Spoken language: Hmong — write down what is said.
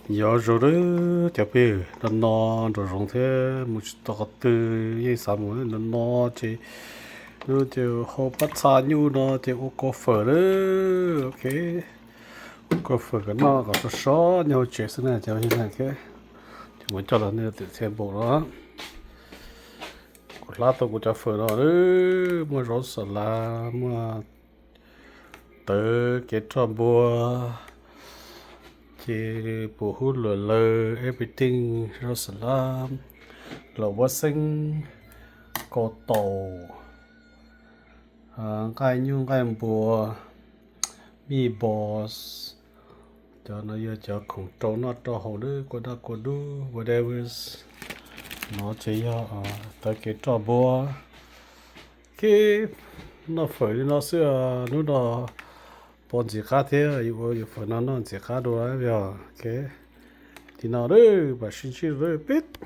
Nyob zoo nawb cov phooj ywg, no no nraum zoov thiab mus tsis tau qhov twg, yeej xav mus no no ces, no ces hau pab txha nyuj no ces ua kua fawm nawb. Ok, ua kua fawm kom noj kom sov sov nyob hauv tsev xwb na cov phooj ywg na. Ces mus coj los nej tim txhia npaum no. Kuv hlab tau kuv cov fawm no, muaj zaub xas las, muaj tawv kev roj npua, ces pum hub luam lawm, everything, zaub xas las, laum vuab xeeb, kaus taum, nqaij nyuj nqaij npua, meatballs. Cov no yog cov khoom rau noj rau haus nawb, kua daj kua dub, whatever. No ces yog tawv kev roj npua. Ok, noj fawm li no xwb, hnub no pom ntxim qab thiab, yuav ua yus fawm no noj ntxim qab dua yog. Ok, li no, mam sib ntsib peb.